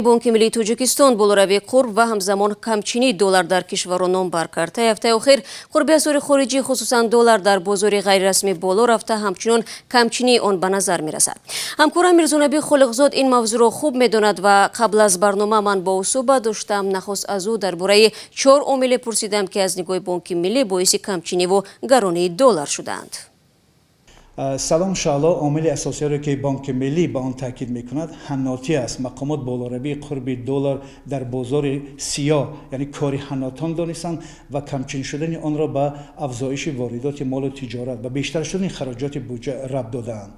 Бонки миллии Тоҷикистон болоравии қурб ва ҳамзамон камчинии доллар дар кишварро номбар кард. Таи ҳафтаи охир қурби асъори хориҷӣ, хусусан доллар, дар бозори ғайрирасмӣ боло рафта, ҳамчунон камчинии он ба назар мерасад. Ҳамкорам Мирзонаби Холиқзод ин мавзӯъро хуб медонад ва қабл аз барнома ман бо ӯ суҳбат доштам. Нахуст аз ӯ дар бораи чор омиле пурсидам, ки аз нигоҳи Бонки миллӣ боиси камчиниву гаронии доллар шудаанд. Салом, Шаҳло. Омили асосиеро, ки Бонки миллӣ ба он таъкид мекунад, ҳаннотӣ аст. Мақомот болоравии қурби доллар дар бозори сиёҳ, яъне кори ҳаннотон донистанд ва камчин шудани онро ба афзоиши воридоти молу тиҷорат ва бештар шудани хароҷоти буҷа рабт додаанд.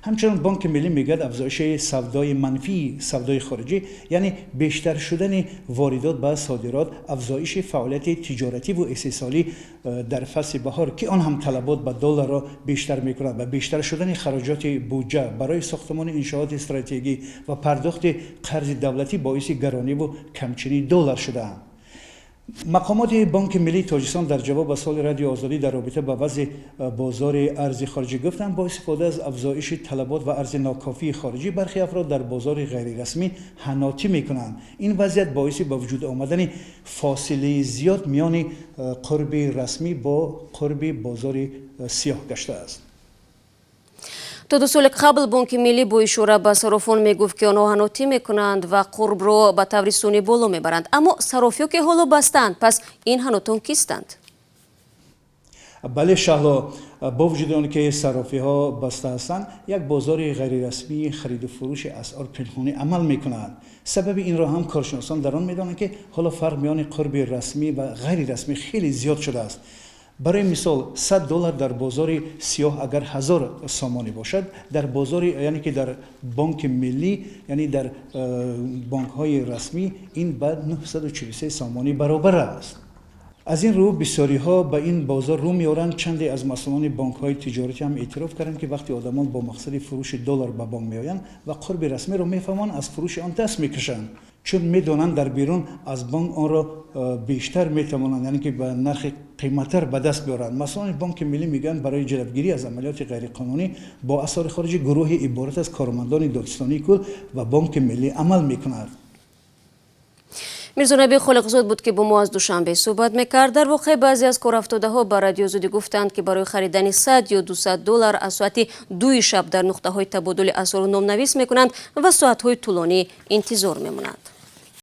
Ҳамчунон Бонки миллӣ мегӯяд, афзоиши савдои манфии савдои хориҷӣ, яъне бештар шудани воридот ба содирот, афзоиши фаъолияти тиҷоративу истеҳсолӣ дар фасли баҳор, ки он ҳам талабот ба долларро бештар мекунад, ва бештар шудани хароҷоти буҷа барои сохтмони иншооти стратегӣ ва пардохти қарзи давлатӣ боиси гарониву камчинии доллар шудаанд. Мақомоти Бонки миллии Тоҷикистон дар ҷавоб ба суоли Радиои Озодӣ дар робита ба вазъи бозори арзи хориҷӣ гуфтанд, бо истифода аз афзоиши талабот ва арзи нокофии хориҷӣ бархе афрод дар бозори ғайрирасмӣ ҳаннотӣ мекунанд. Ин вазъият боиси ба вуҷуд омадани фосилаи зиёд миёни қурби расмӣ бо қурби бозори сиёҳ гаштааст. То 2 соли қабл Бонки миллӣ бо ишора ба сарофон мегуфт, ки онҳо ҳаннотӣ мекунанд ва қурбро ба таври сунъӣ боло мебаранд. Аммо сарофиё, ки ҳоло бастаанд, пас ин ҳаннотон кистанд? Бале, Шаҳло, бо вуҷуди он ки саррофиҳо баста ҳастанд, як бозори ғайрирасмии хариду фурӯши асъор пинҳонӣ амал мекунанд. Сабаби инро ҳам коршиносон дар он медонанд, ки ҳоло фарқ миёни қурби расмӣ ва ғайрирасмӣ хеле зиёд шудааст. Барои мисол, 100 доллар дар бозори сиёҳ агар 1000 сомонӣ бошад, дар бозори, яъне ки дар Бонки миллӣ, яъне дар бонкҳои расмӣ, ин ба 943 сомонӣ баробар аст. Аз ин рӯ бисёриҳо ба ин бозор рӯ меоранд. Чанде аз масъулони бонкҳои тиҷоратӣ ҳам эътироф карданд, ки вақте одамон бо мақсади фурӯши доллар ба бонк меоянд ва қурби расмиро мефаҳманд, аз фурӯши он даст мекашанд, чун медонанд, дар берун аз бонк онро бештар метавонанд, яъне ки ба нархи қиматтар ба даст биёранд. Масъулони Бонки миллӣ мегӯянд, барои ҷалбгирӣ аз амалиёти ғайриқонунӣ бо асъори хориҷӣ гурӯҳе иборат аз кормандони Додситонии кул ва Бонки миллӣ амал мекунад. Мирзонаби Холиқзод буд, ки бо мо аз Душанбе суҳбат мекард. Дар воқеъ, баъзе аз корафтодаҳо ба Радиои Озодӣ гуфтанд, ки барои харидани 100 ё 200 доллар аз соати 2-и шаб дар нуқтаҳои табодули асъору номнавис мекунанд ва соатҳои тӯлонӣ интизор мемонанд.